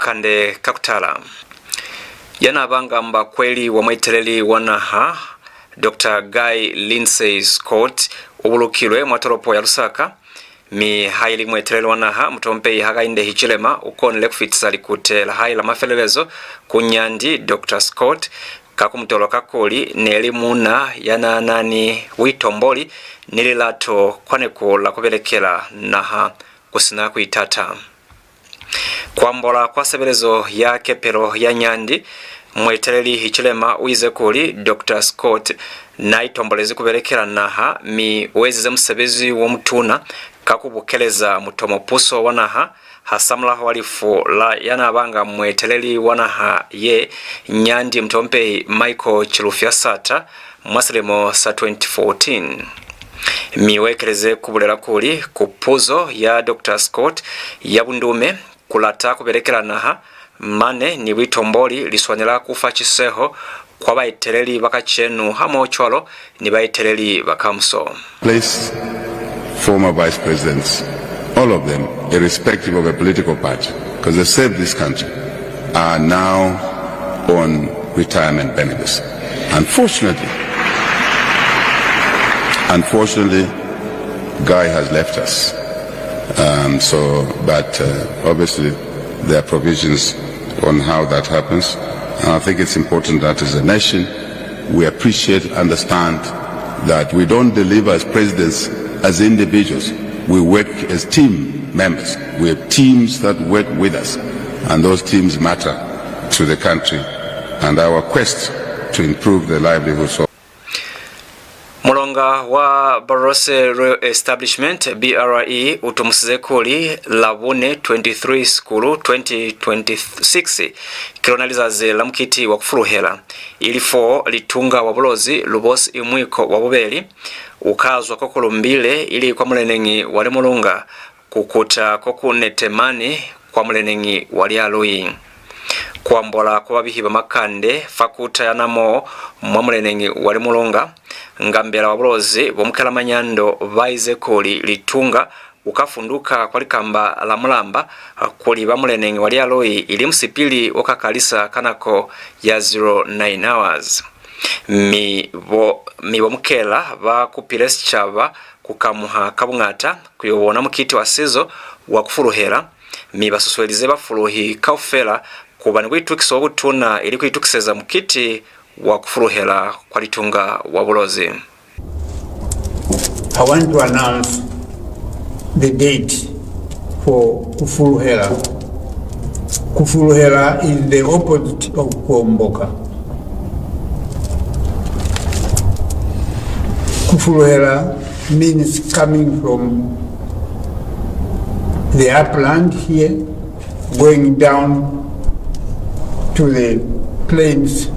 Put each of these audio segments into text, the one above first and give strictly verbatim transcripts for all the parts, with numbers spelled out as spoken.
Kande ka kutala, ya n'a banga mbakweli wa mueteleli wa naha, Doctor Guy Lindsay Scott, u bulukilwe mwa tolopo ya Lusaka, mi haili mueteleli wa naha, mutompehi Hakainde Hichilema, u konile ku fitisa likute la hae la mafelelezo ku nyandi, Doctor Scott, ka ku mu toloka kuli ne li muuna ya n'a na ni buitomboli ni lilato kwa neku la ku belekela naha ku si na ku itata. Ku ambola kwa sebelezo ya kepelo ya nyandi, mueteleli Hichilema u ize kuli Doctor Scott n'a itombolezi ku belekela naha, mi u ezize musebezi wo mutuna ka ku bukeleza mutomo puso wa naha hasamulaho wa lifu la ya n'a banga mueteleli wa naha ye nyandi, mutompehi Michael Chilufya Sata, mwa silimo sa twenty fourteen. Mi u ekeleze ku bulela kuli, kupuzo ya Doctor Scott ya bundume, ku lata ku belekela naha, mane ni buitomboli li swanela ku fa ciseho kwa baeteleli ba kacenu hamoho cwalo ni baeteleli ba kamuso. Place former vice presidents, all of them, irrespective of a political party, because they served this country, are now on retirement benefits. Unfortunately, unfortunately, Guy has left us. Um, so, but, uh, obviously, there are provisions on how that happens. And I think it's important that as a nation, we appreciate, understand that we don't deliver as presidents, as individuals. We work as team members. We have teams that work with us, and those teams matter to the country and our quest to improve the livelihoods of Mulonga wa Barotse Royal Establishment, B R E, u tumusize kuli Labune twenty-three Sikulu twenty twenty-six ki lona lizazi la mukiti wa ku fuluhela, ili fo Litunga wa Bulozi Lubosi Imwiko wa bubeli u ka zwa kwa Kulumbile, ili kwa muleneñi wa Limulunga, ku kuta ko ku nete mane kwa muleneñi wa Lialui. Ku ambola kwa babihi ba makande fa kuta ya Namo mwa muleneñi wa Limulunga, Ngambela wa Bulozi bo Mukela Manyando ba ize kuli Litunga u ka funduka kwa likamba la Mulamba kuli ba muleneñi wa Lialui, ili musipili o ka kalisa ka nako ya zero nine hours. Mi bo, mi bo Mukela ba kupile sicaba ku kamuha ka buñata ku yo bona mukiti wa sizo wa ku fuluhela, mi ba susuelize bafuluhi kaufela ku ba ni buitukiso bo butuna ili ku itukiseza mukiti wa ku fuluhela kwa Litunga wa Bulozi. I want to announce the date for ku fuluhela. Ku fuluhela is the opposite of kuomboka. Ku fuluhela means coming from the upland here, going down to the plains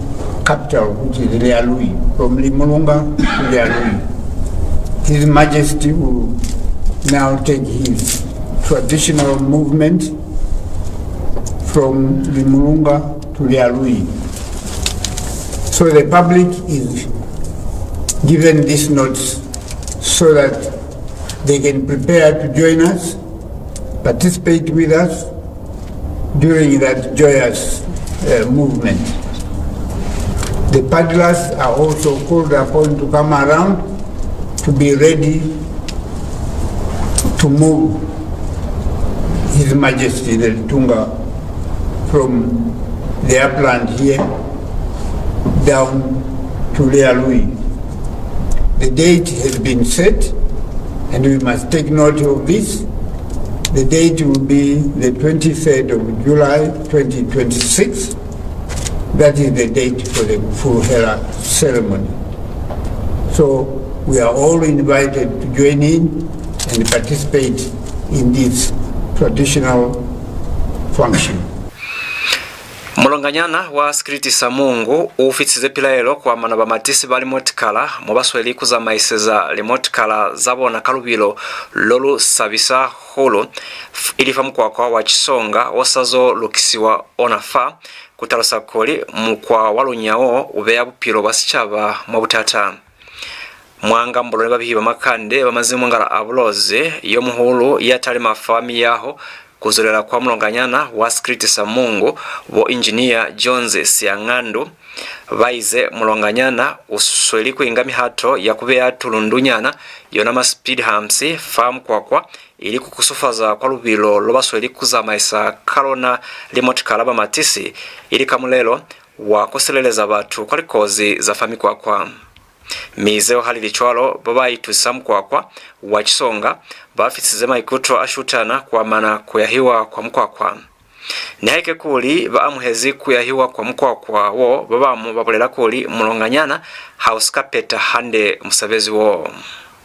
capital, which is Lialui, from Limulunga to Lialui. His Majesty will now take his traditional movement from Limulunga to Lialui. So the public is given this notice so that they can prepare to join us, participate with us during that joyous, uh, movement. The paddlers are also called upon to come around to be ready to move His Majesty the Litunga from the upland here down to Lialui. The date has been set, and we must take note of this. The date will be the twenty-third of July twenty twenty-six. That is the date for the Fuluhela ceremony. So we are all invited to join in and participate in this traditional function. Mulonganyana wa sikiliti sa Mungu u fitisize pilaelo ku amana bamatisi ba limotikala mo ba sweli ku zamaiseza limotikala za bona ka lubilo lo lu sabisa hahulu, f-, ili fa mukwakwa wa Chisonga o sa zo lukisiwa ona fa, ku talusa kuli mukwa wa lunya wo u beya bupilo bwa sicaba mwa butata. Mwa ngambolo ni babihi ba makande ba mazimumwangala a Bulozi, yo muhulu ya talima fa miyaho Ku zulela kwa mulonganyana wa sikiliti sa Mongu, bo Engineer Jones Siangandu, ba ize mulonganyana u sweli ku inga mihato ya ku beya tulundunyana, yona ma speed humps, fa mukwakwa, ili ku kusufaza kwa lubilo lo ba sweli ku zamaisa ka lona limotikala ba matisi, ili ka mulelo wa ku sileleza batu kwa likozi za fa mikwakwa. Mi zeo ha li li cwalo, ba ba itusisa mukwakwa wa Chisonga ba fitisize maikuto a shutana ku amana ku yahiwa kwa mukwakwa. Nihaike kuli ba amuhezi ku yahiwa kwa mukwakwa wo, ba bañwi ba bulela kuli mulonganyana ha u si ka peta hande musebezi wo.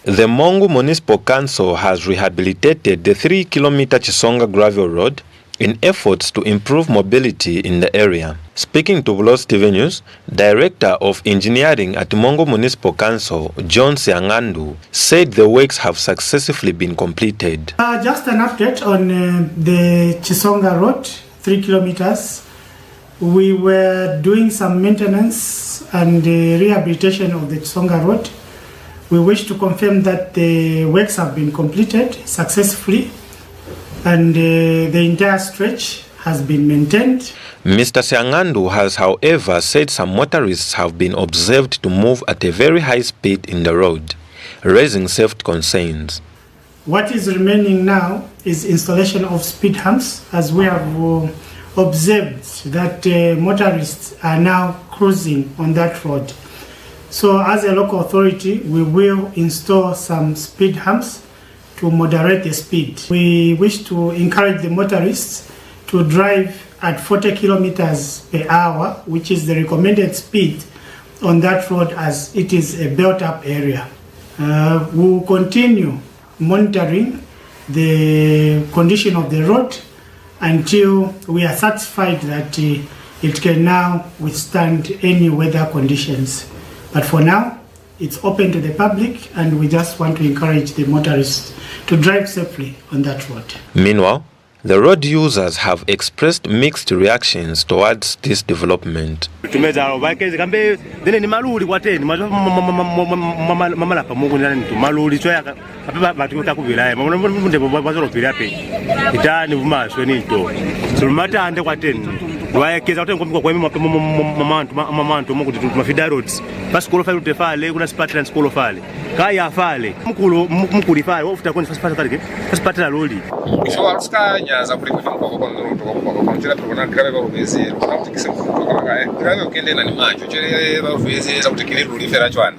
The Mongu Municipal Council has rehabilitated the three kilometer Chisonga gravel road in efforts to improve mobility in the area. Speaking to Bulozi T V News, Director of Engineering at Mongu Municipal Council, John Siangandu, said the works have successfully been completed. Uh, just an update on, uh, the Chisonga Road, three kilometers. We were doing some maintenance and, uh, rehabilitation of the Chisonga Road. We wish to confirm that the works have been completed successfully and, uh, the entire stretch has been maintained. Mister Siangandu has, however, said some motorists have been observed to move at a very high speed in the road, raising safety concerns. What is remaining now is installation of speed humps, as we have, uh, observed that, uh, motorists are now cruising on that road. So, as a local authority, we will install some speed humps to moderate the speed. We wish to encourage the motorists to drive at forty kilometers per hour, which is the recommended speed on that road, as it is a built-up area. Uh, we will continue monitoring the condition of the road until we are satisfied that, uh, it can now withstand any weather conditions. But for now, it's open to the public, and we just want to encourage the motorists to drive safely on that road. Meanwhile, the road users have expressed mixed reactions towards this development. Tumeza alo ba ekezi kambe, then ni maluli kwateni, ma, ma, ma malapa mo ku na ni tu maluli, so ya ka, hape ba, batu ta ku bilaye, ma, ma, ma, ma, ba, ba zolo pili hape. Ita ni bumaswe ni to. So, lu matande kwateni. Lwa ekeza kwateni kwa, kwa, kwa, ma, ma, ma, ma, ma, ma, ma, ma, ma, ma, kuti tu, ma feeder roads. Fa sikolo fale, lute fale, ku na sipatela ni sikolo fale. Ka ya fale. Mukulu, mu, mukuli fale, wa futa koni fa, fa, fa, fa sipatela luli. Ife wa lu si ka nyaza kuli kuli mukwakwa kono, mukwakwa kono, tela pili bona gravel ba lu bezi, lu kona kuti kise mufuta wa kona ka, eh, gravel kende na ni majo, cwale ba lu bezi za kuti ki liluli fela cwana.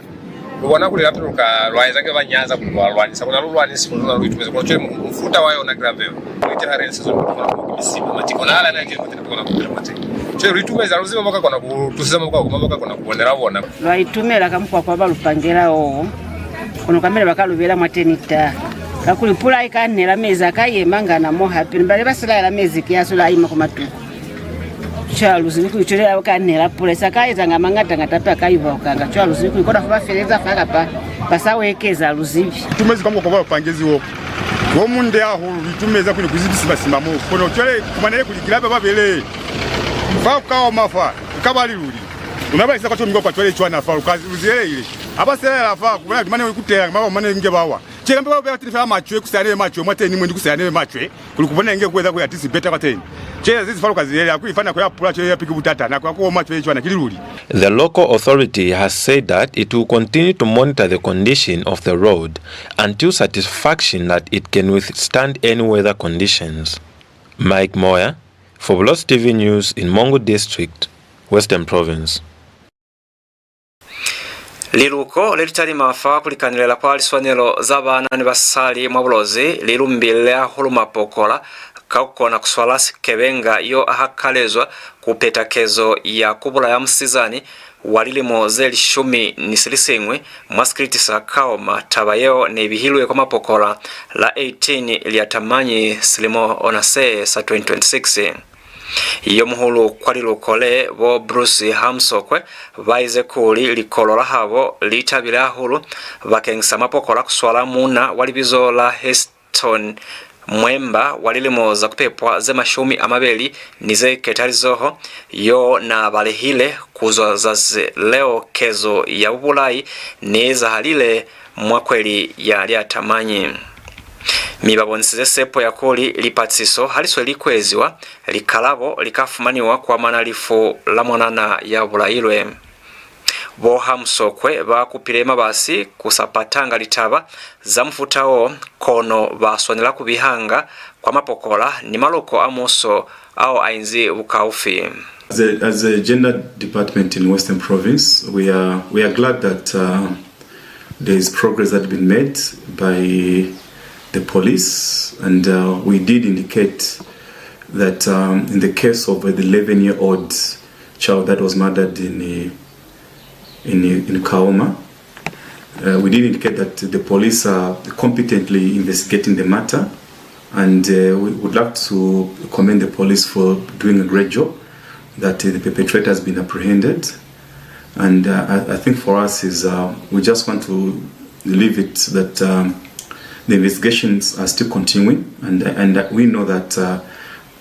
Lu bona kuli hape lu ka lwa eza ke ba nyaza kuli lwa lwanisa, kona lu lwanisi, kona lu itumezi, kono cwale mu, mufuta wa yona gravel. Lu ite ha re ni sezo, lu kona ku misima, mati kona ala na ke mati, lu kona ku pila mati. Cwale lu itumezi, lu ziba mo ka kona ku tusisa mo ka, mo ka kona ku bonela bona. Lwa itumela ka mukwakwa ba lu pangela wo, kono kamele ba ka lu bela mwateni ta. Kakuli pula i ka nela, mezi a ka yema ngana mo hape, ni bale ba silaela mezi ki a swela a ima kwa matuku. Cwale lu zibi kuli cwale a ka nela pula, sa ka ezanga mañata-ñata pe a ka yubaukanga. Cwale lu zibi kuli kona fa ba feleza fa kapa ba sa u ekeza, lu zibi. Itumezi ka mukwakwa ba lu pangezi wo. Wo munde hahulu, lu itumeza kuli ku zibi sima-sima mo. Kono cwale, fumanele kuli ki laba ba bele. Fa ku ka oma fa, ku ka ba liluli. Luna ba isa kwa tomiko kwa cwale cwana fa, lu ka lu ziyelehile. Ha ba selela fa, ku bona mane ku kutela, mane, mane inge ba wa. Cwale kambe ba beya teni fela macwe, ku sa newe macwe, mwateni mwendi ku sa newe macwe, kuli ku bona inge ku eza kuli at least better kwateni. Cwale zizi fa lu ka ziyelela, kuli fa nako ya pula cwale ya piki butata, nako ya ku oma cwale cwana ki liluli. The local authority has said that it will continue to monitor the condition of the road until satisfaction that it can withstand any weather conditions. Mike Moya, for Bulozi T V News in Mongu District, Western Province. Liluko le li talima fa ku likanelela kwa liswanelo za bana ni basali mwa Bulozi li lumbile hahulu mapokola ka ku kona ku swala sikebenga yo a hakalezwa ku peta kezo ya ku bulaya musizani wa lilimo ze lishumi ni silisiñwi mwa sikiliti sa Kaoma. Taba yeo ne i bihilwe kwa mapokola la eighteen Liatamanyi silimo ona se sa twenty twenty-six. Yo muhulu kwa liluko le, bo Bruce Hamsokwe, ba ize kuli likolo la habo li tabile hahulu bakeñi sa mapokola ku swala muuna wa libizo la Heston Mwemba wa lilimo za ku pepwa ze mashumi a mabeli ni ze ketalizoho, yo n'a balehile ku zwa zazi leo kezo ya bubulai ne i ezahalile mwa kweli ya Liatamanyi. Mi ba bonisize sepo ya kuli lipatisiso ha li sweli ku eziwa, likalabo li ka fumaniwa ku amana lifu la mwanana ya bulailwe. Bo Hamusokwe ba kupile mabasi ku sa patanga litaba za mufuta wo, kono ba swanela ku bihanga kwa mapokola ni maloko a muso ao a inzi bukaufi. As a, as a gender department in Western Province, we are, we are glad that, uh, there is progress that has been made by the police, and, uh, we did indicate that, um, in the case of the eleven-year-old child that was murdered in, uh, in, in Kaoma, uh, we did indicate that the police are competently investigating the matter, and, uh, we would like to commend the police for doing a great job, that, uh, the perpetrator has been apprehended. And, uh, I, I think for us is, uh, we just want to leave it that, um, the investigations are still continuing, and, and we know that, uh,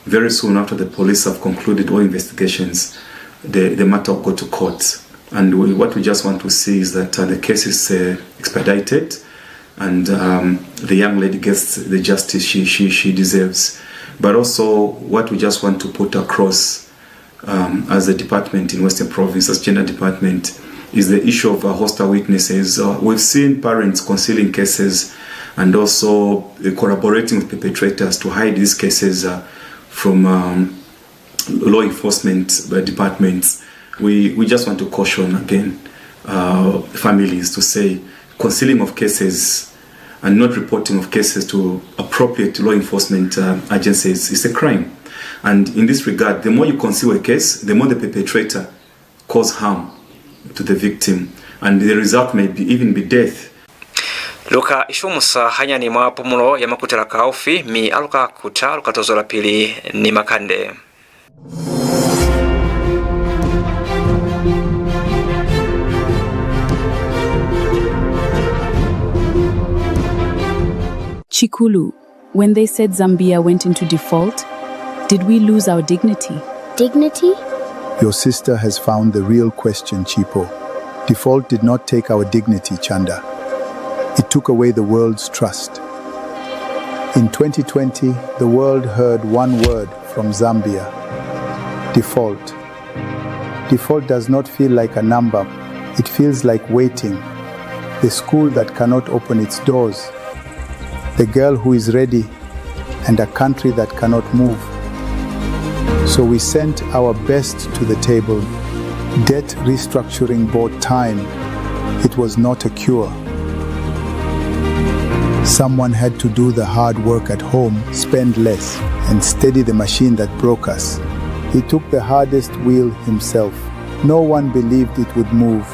very soon after the police have concluded all investigations, the, the matter will go to court. And we, what we just want to see is that, uh, the case is, uh, expedited, and, um, the young lady gets the justice she, she, she deserves. But also, what we just want to put across, um, as a department in Western Province, as gender department, is the issue of, uh, hostile witnesses. Uh, we've seen parents concealing cases and also, uh, collaborating with perpetrators to hide these cases, uh, from, um, law enforcement, uh, departments. We, we just want to caution again, uh, families to say concealing of cases and not reporting of cases to appropriate law enforcement, uh, agencies is a crime. And in this regard, the more you conceal a case, the more the perpetrator cause harm to the victim, and the result may be, even be death. Lu ka ishumusa hanyani mwa pumulo ya makutela kaufi, mi a lu ka kuta, lu ka to zwelapili ni makande. Chikulu, when they said Zambia went into default, did we lose our dignity? Dignity? Your sister has found the real question, Chipo. Default did not take our dignity, Chanda. It took away the world's trust. In twenty twenty, the world heard one word from Zambia: default. Default does not feel like a number, it feels like waiting. The school that cannot open its doors, the girl who is ready, and a country that cannot move. So we sent our best to the table. Debt restructuring bought time. It was not a cure. Someone had to do the hard work at home, spend less, and steady the machine that broke us. He took the hardest wheel himself. No one believed it would move.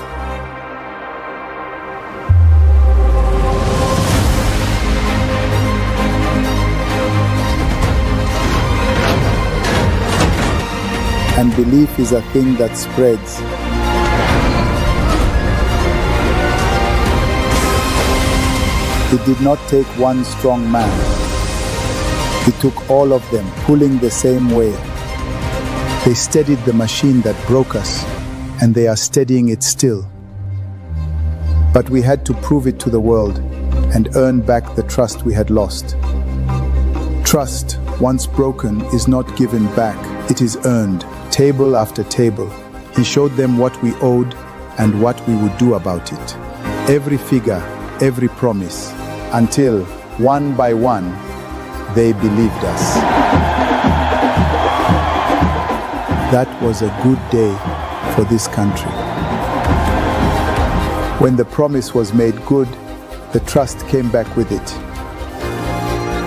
And belief is a thing that spreads. It did not take one strong man. It took all of them pulling the same way. They steadied the machine that broke us, and they are steadying it still. But we had to prove it to the world and earn back the trust we had lost. Trust, once broken, is not given back, it is earned, table after table. He showed them what we owed and what we would do about it. Every figure, every promise, until one by one, they believed us. That was a good day for this country. When the promise was made good, the trust came back with it.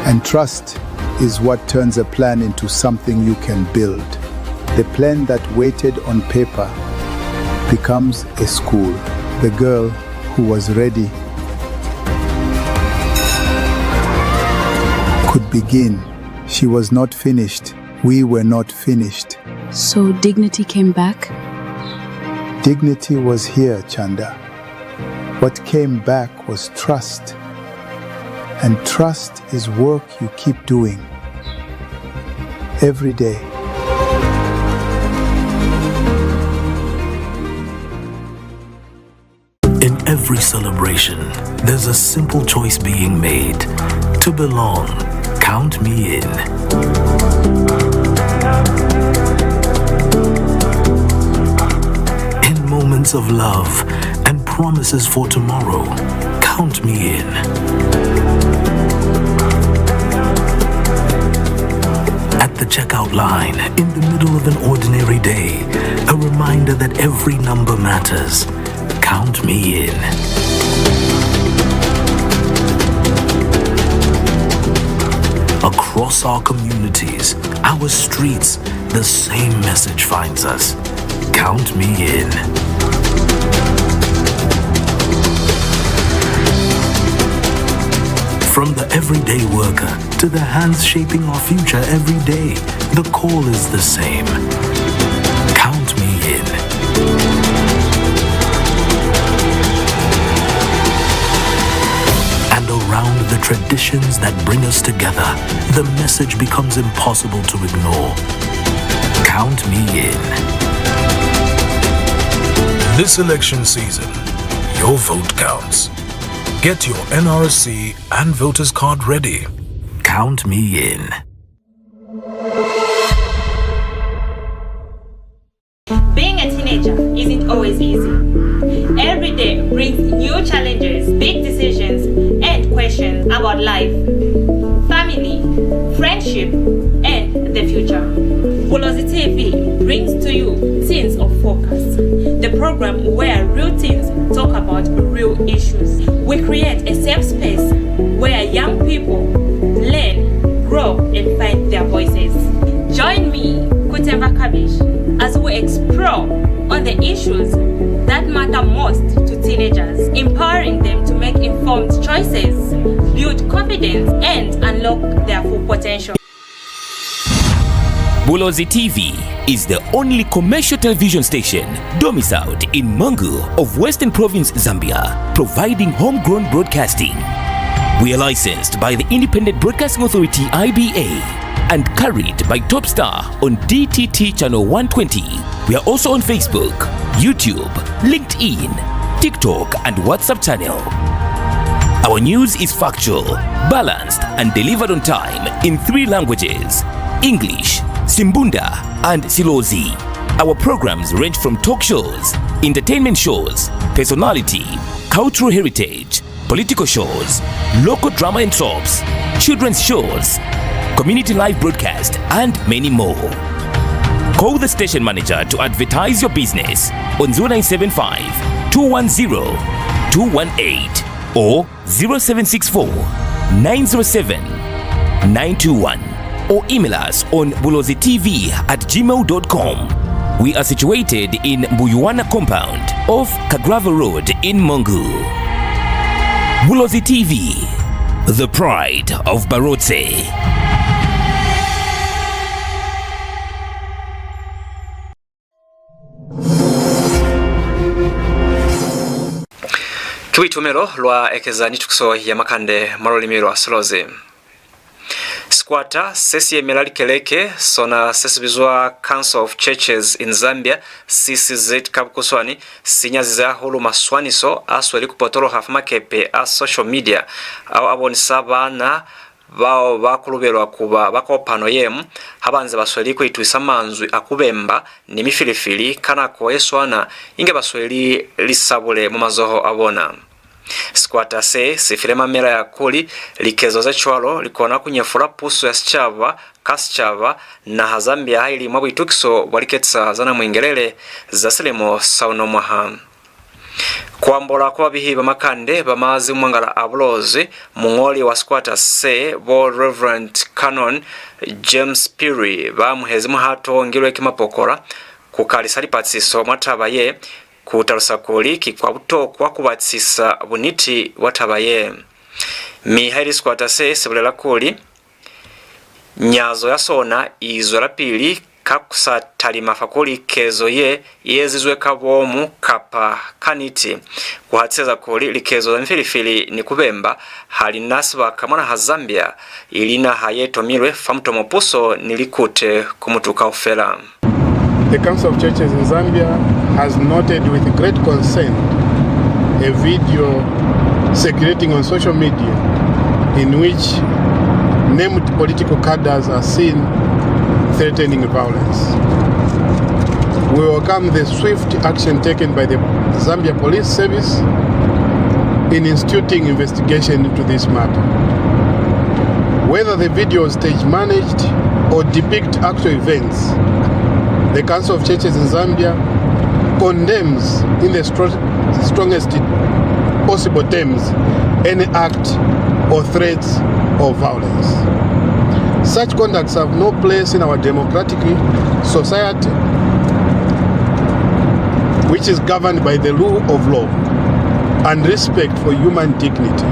And trust is what turns a plan into something you can build. The plan that waited on paper becomes a school. The girl who was ready could begin. She was not finished. We were not finished. So dignity came back? Dignity was here, Chanda. What came back was trust. And trust is work you keep doing every day. An every celebration, there's a simple choice being made. To belong, count me in. In moments of love and promises for tomorrow, count me in. At the checkout line, in the middle of an ordinary day, a reminder that every number matters. Count me in. Across our communities, our streets, the same message finds us. Count me in. From the everyday worker to the hands shaping our future every day, the call is the same. Count me in. And around the traditions that bring us together, the message becomes impossible to ignore. Count me in. This election season, your vote counts. Get your N R C and voter's card ready. Count me in. Being a teenager isn't always easy. Every day brings new challenges, big decisions, and questions about life, family, friendship, and the future. Bulozi T V brings to you Teens of Focus, the program where real teens talk about real issues. We create a safe space where young people learn, grow, and find their voices. Join me, Kutemba Kabish, as we explore on the issues that matter most to teenagers, empowering them to make informed choices, build confidence, and unlock their full potential. Bulozi T V is the only commercial television station domiciled in Mongu of Western Province, Zambia, providing homegrown broadcasting. We are licensed by the Independent Broadcasting Authority, I B A, and carried by Top Star on D T T channel one twenty. We are also on Facebook, YouTube, LinkedIn, TikTok, and WhatsApp channel. Our news is factual, balanced, and delivered on time in three languages, English, Simbunda, and Silozi. Our programs range from talk shows, entertainment shows, personality, cultural heritage, political shows, local drama and soaps, children's shows, community live broadcast, and many more. Call the station manager to advertise your business on zero nine seven five, two one zero, two one eight or zero seven six four, nine zero seven, nine two one, or email us on bulozi T V at gmail dot com. We are situated in Mbuyuwana compound off Kagrava Road in Mongu. Bulozi T V, the pride of Barotse. Ki buitumelo lwa ekeza ni tukiso ya makande mwa lulimi lwa Silozi. Sikwata se si yemela likeleke, sona se si bizwa Council of Churches in Zambia, C C Z ka bukuswani, si nyazize hahulu maswaniso a sweli ku potoloha fa makepe a social media, ao a bonisa baana bao ba kulubelwa ku ba ba kopano ye, ha ba nze ba sweli ku itusisa manzwi a ku bemba ni mifilifili ka nako ye swana, inge ba sweli lisabule mwa mazoho a bona. Sikwata se si file mamela ya kuli likezo ze cwalo li kona ku nyefula puso ya sicaba ka sicaba, naha Zambia ha ili mwa buitukiso bwa liketsa za namwingelele za silimo sa uno mwaha. Ku ambola kwa babihi ba makande ba mazimumwangala a Bulozi, muñoli wa sikwata se, bo Reverend Canon James Phiri, ba amuhezi muhato o ngilwe ki mapokola ku kalisa lipatisiso mwa taba ye, ku talusa kuli ki kwa butokwa ku batisisa buniti bwa taba ye. Mi haili sikwata se si bulela kuli, nyazo ya sona i zwelapili ka ku sa talima fa kuli kezo ye i ezizwe ka bomu kapa ka niti, ku hatiseza kuli likezo za mifilifili ni ku bemba ha li na sibaka mwa naha Zambia, ili naha ye tomilwe fa mutomo puso ni likute ku mutu kaufela. The Council of Churches in Zambia has noted with great concern A video circulating on social media in which named political cadres are seen threatening violence. We welcome the swift action taken by the Zambia Police Service in instituting investigation into this matter. Whether the video is stage managed or depict actual events, the Council of Churches in Zambia condemns in the stro- strongest possible terms any act or threats of violence. Such conducts have no place in our democratic society, which is governed by the rule of law and respect for human dignity.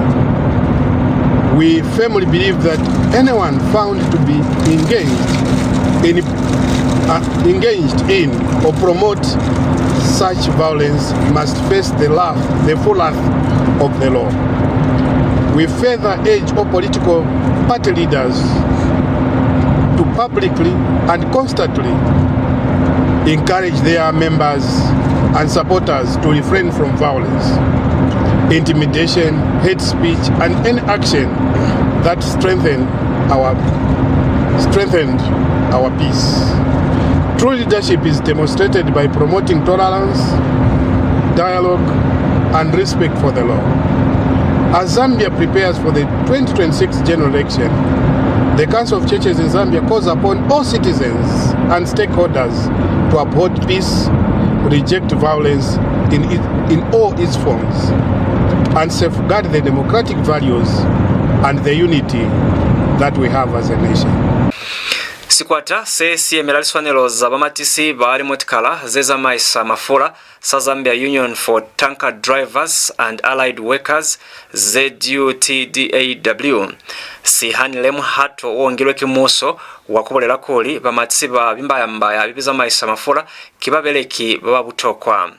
We firmly believe that anyone found to be engaged in, uh, engaged in or promote such violence must face the wrath, the full wrath of the law. We further urge all political party leaders to publicly and constantly encourage their members and supporters to refrain from violence, intimidation, hate speech, and any action that strengthen our strengthen our peace. True leadership is demonstrated by promoting tolerance, dialogue, and respect for the law. As Zambia prepares for the twenty twenty-six general election, the Council of Churches in Zambia calls upon all citizens and stakeholders to uphold peace, reject violence in, it, in all its forms, and safeguard the democratic values and the unity that we have as a nation. Sikwata se si yemela liswanelo za bamatisi ba limotikala ze zamaisa mafula sa Zambia Union for Tanker Drivers and Allied Workers, Z U T D A W, si hanile muhato o ngilwe ki muuso wa ku bulela kuli bamatisi ba bimbayambaya bi bizamaisa mafula ki babeleki ba ba butokwa.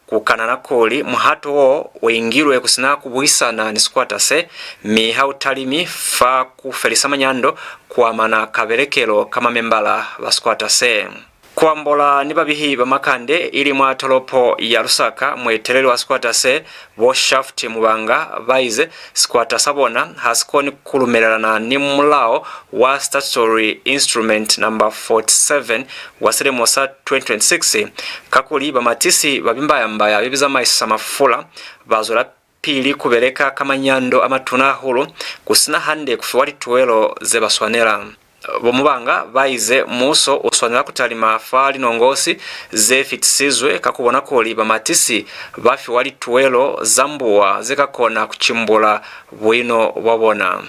Ku kanana kuli muhato wo u ingilwe ku sina ku buisana ni sikwata se, mi ha u talimi fa ku felisa manyando ku amana ka belekelo ka mamembala ba sikwata se. Ku ambola ni babihi ba makande ili mwa tolopo ya Lusaka, mueteleli wa sikwata se, bo Shaft Mubanga, ba ize sikwata sa bona ha si koni ku lumelelana ni mulao wa Statutory Instrument number forty-seven wa silimo sa twenty twenty-six, kakuli bamatisi ba bimbayambaya be bizamaisa mafula ba zwela pili ku beleka ka manyando a matuna hahulu ku sina hande ku fiwa lituwelo ze ba swanela. Bo Mubanga ba ize muuso u swanela ku talima fa linongosi ze fitisizwe ka ku bona kuli bamatisi ba fiwa lituwelo za mbuwa ze ka kona ku cimbula buino bwa bona.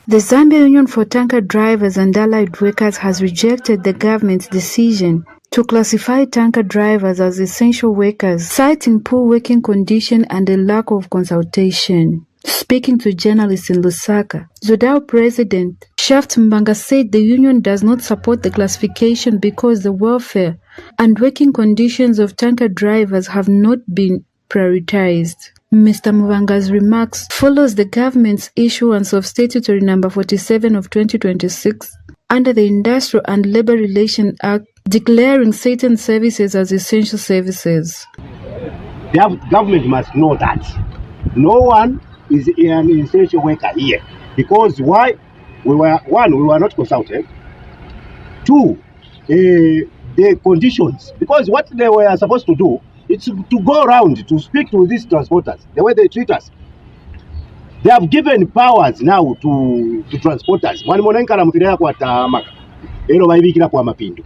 The Zambia Union for Tanker Drivers and Allied Workers has rejected the government's decision to classify tanker drivers as essential workers, citing poor working condition and a lack of consultation. Speaking to journalists in Lusaka, ZUDAW President Shaft Mubanga said the union does not support the classification because the welfare and working conditions of tanker drivers have not been prioritized. Mister Mubanga's remarks follows the government's issuance of statutory number forty-seven of twenty twenty-six under the Industrial and Labor Relation Act, declaring certain services as essential services. The gov-, government must know that no one is an essential worker here. Because why? We were, one, we were not consulted. Two, eh, the conditions. Because what they were supposed to do, it's to go around to speak to these transporters, the way they treat us. They have given powers now to, to transporters. Mwani mona inkala mutile ya kwa tamaka. Elo baibikila kwa mapindu.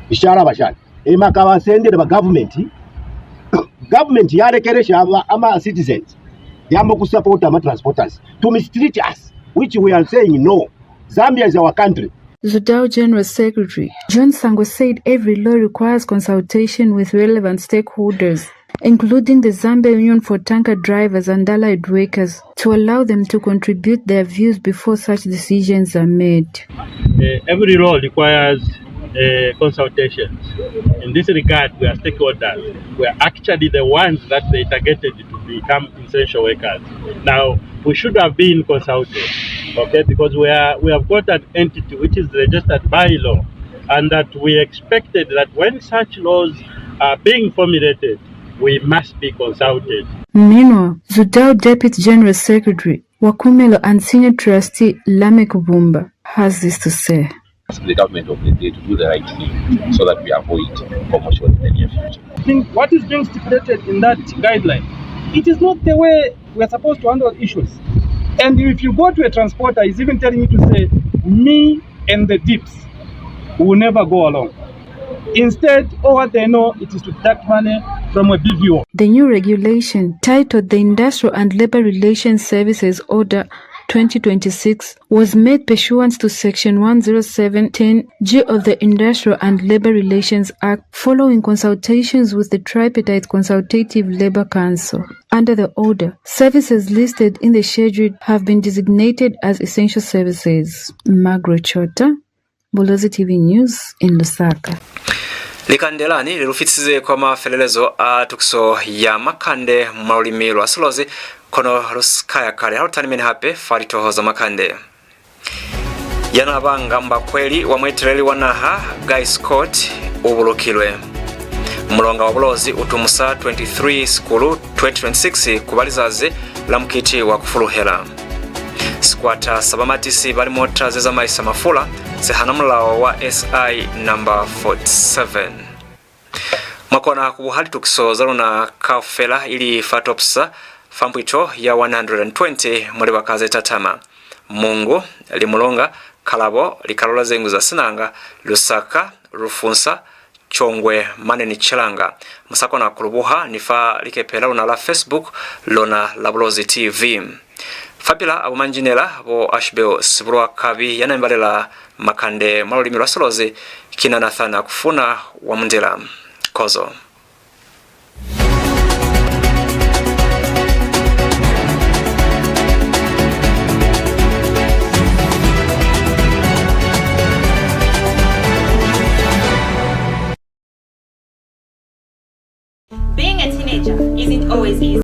Ishara bashani. E maka basendele ba government. Government yalekelesha aba, ama citizens. Yamba ku support ama transporters to mistreat us, which we are saying no. Zambia is our country. ZUDAW General Secretary John Sangwe said every law requires consultation with relevant stakeholders, including the Zambia Union for Tanker Drivers and Allied Workers, to allow them to contribute their views before such decisions are made. Eh, every law requires, eh, consultations. In this regard, we are stakeholders. We are actually the ones that they targeted to become essential workers. Now, we should have been consulted, okay, because we are, we have got an entity which is registered by law, and that we expected that when such laws are being formulated, We must be consulted. Meanwhile, ZUDAW Deputy General Secretary wa Kumelo and Senior Trustee Lameck Bumba has this to say. Ask the government of the day to do the right thing so that we avoid commotion in the near future. I think what is being stipulated in that guideline, it is not the way we are supposed to handle issues. And if you go to a transporter, he's even telling you to say, "Me and the dips, we will never go along." Instead, all what they know, it is to deduct money from a B V O. The new regulation, titled the Industrial and Labor Relations Services Order twenty twenty-six, was made pursuant to Section one zero seven ten G of the Industrial and Labor Relations Act, following consultations with the Tripartite Consultative Labor Council. Under the order, services listed in the schedule have been designated as essential services. Margaret Chota, Bulozi T V News in Lusaka. Likande lani li lu fitisize kwa mafelelezo a tukiso ya makande mwa lulimi lwa Silozi, kono lu si ka ya kale. Ha lu tanimeni hape fa litoho za makande. Ya n'a banga mbakweli wa mueteleli wa naha, Guy Scott, u bulukilwe. Mulonga wa Bulozi u tumusa twenty-three Sikulu twenty twenty-six ku ba lizazi la mukiti wa ku fuluhela. Sikwata sa bamatisi ba limota ze zamaisa mafula si hana mulao wa S I number forty-seven. Mwa kona ku buha litukiso za luna kaufela ili fa TOPSA fa mpwito ya one hundred and twenty mwa libaka ze tatama: Mungu, Limulunga, Kalabo, likalolo ze ñwi za Sinanga, Lusaka, Lufunsa, Chongwe mane ni Chilanga. Mu sa kona ku lu buha ni fa likepe la luna la Facebook, lona la Bulozi T V. Fapil'a bo manjinela, bo Ashbel Sibulwa Kabi ya n'a mi balela makande mwa lulimi lwa Silozi, ki na Nathan Akufuna wa Mundila. Kozo. Being a teenager isn't always easy.